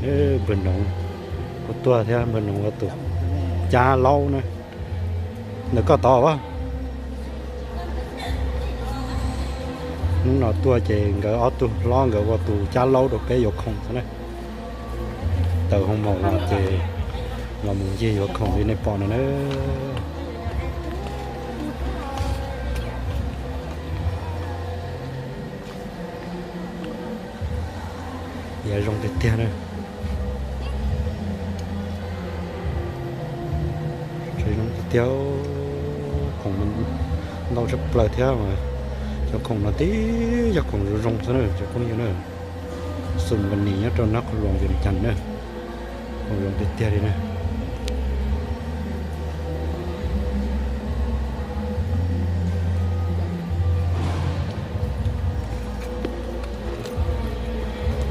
Npawg Noov kuj tuaj thiab, npawg Noov ua tus cab laub na. Ntawm koj tod as. Hnub no tuaj ces nkawd ob tug hlob nkawd ua tus cab laub rau peb yuav khoom xwb na. Tawm hoo maum los ces los mus ncig yuav khoom li nej pom no na. Yav zoo tiag tiag na. Zoo tiag tiag, khoom ntau tshaj plaws thiab mas. Cov khoom no tib cov khoom zoo zoo xwb na cov phooj ywg na. Xum Npas Nis nyob rau Nab Qhoos Loos, Vias Cas na. Khoom zoo tiag tiag li na.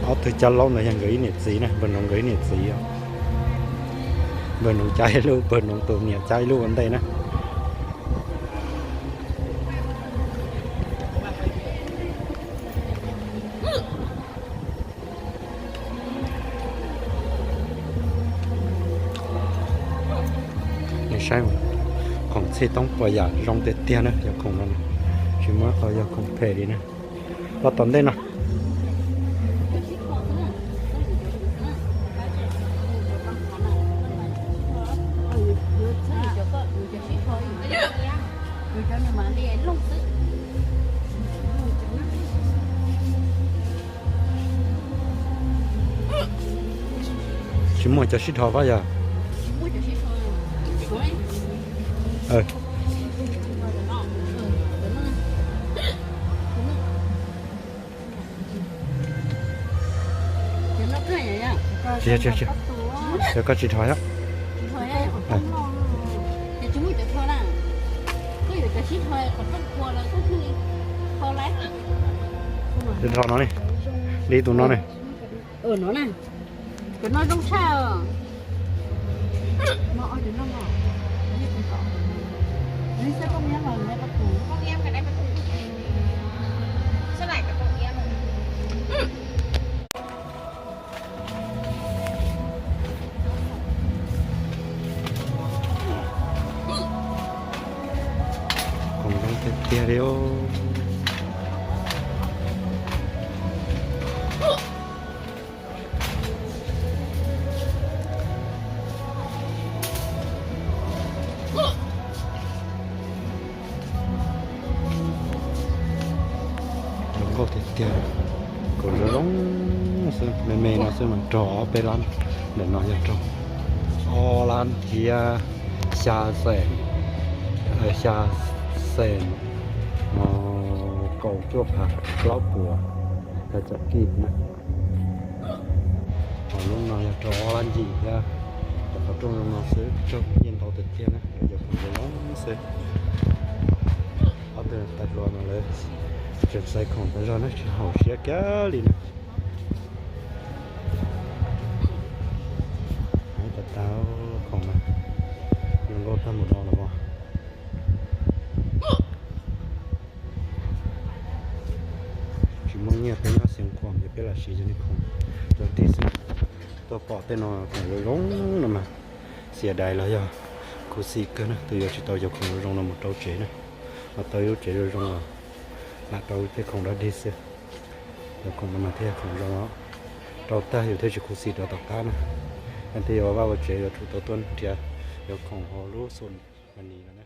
Ob tug cab laub ntawd yog nkawd ib niam txiv na, npawg Noov nkawd ib niam txiv os. Npawg Noov cab ib lub, npawg Noov tus niam cab ib lub ua ntej na. Nej saib, khoom txhij toob puas yam zoo tiag tiag na, cov khoom no tsis muaj qhov yog khoom phem li na. Los tom ntej no. Tsis muaj cov sib dhos pab yog? Tsis, tsis, tsis. Yog koj tsis dhos yom. Tsis dhos no ne. Li tus no ne. Cov no zoo tshaj. Khoom zoo tiag tiag li os. Zoo nkauj tiag tiag, khoom zoo zoo xwb, me me no xwb mas raug ob peb lab, ntawm no yog raug ob lab thiab xya xees, xya xees no kaum cuaj phav plaub puas kav cov kij na. Ho lub no yog raug ob lab ncim thiab. Cov qhov rooj zoo no xwb raug nyiaj ntau tiag tiag na, lawv cov khoom zoo zoo xwb. Ob tug tais hluas no lawv tseem xaiv khoom tas zog na, tsis haum siab kiag li na. Tab tab khoom na, zoo nkauj tag npaum no los. Tsis muaj nyiaj peb nyob Xeev Khuam ces peb lam siv cov niag khoom rau tig xwb. Tuaj pom tej no khoom zoo zoo no mas xiam dais los yog khuv xim kawg na, tus yuav tsis tau cov khoom zoo zoo no mus rau tsev na. Ho tau ib lub tsev zoo zoo los lam rau tej khoom dog dig xwb. Cov khoom no mas thiaj yog khoom zoo os. Rau tag yus thiaj tsis khuv xim rau tom qab na. Yog thiaj yuav vaj ua tsev yuav tsum tau tuaj nrhiav cov khoom hauv lub Xum Npas Nis no na.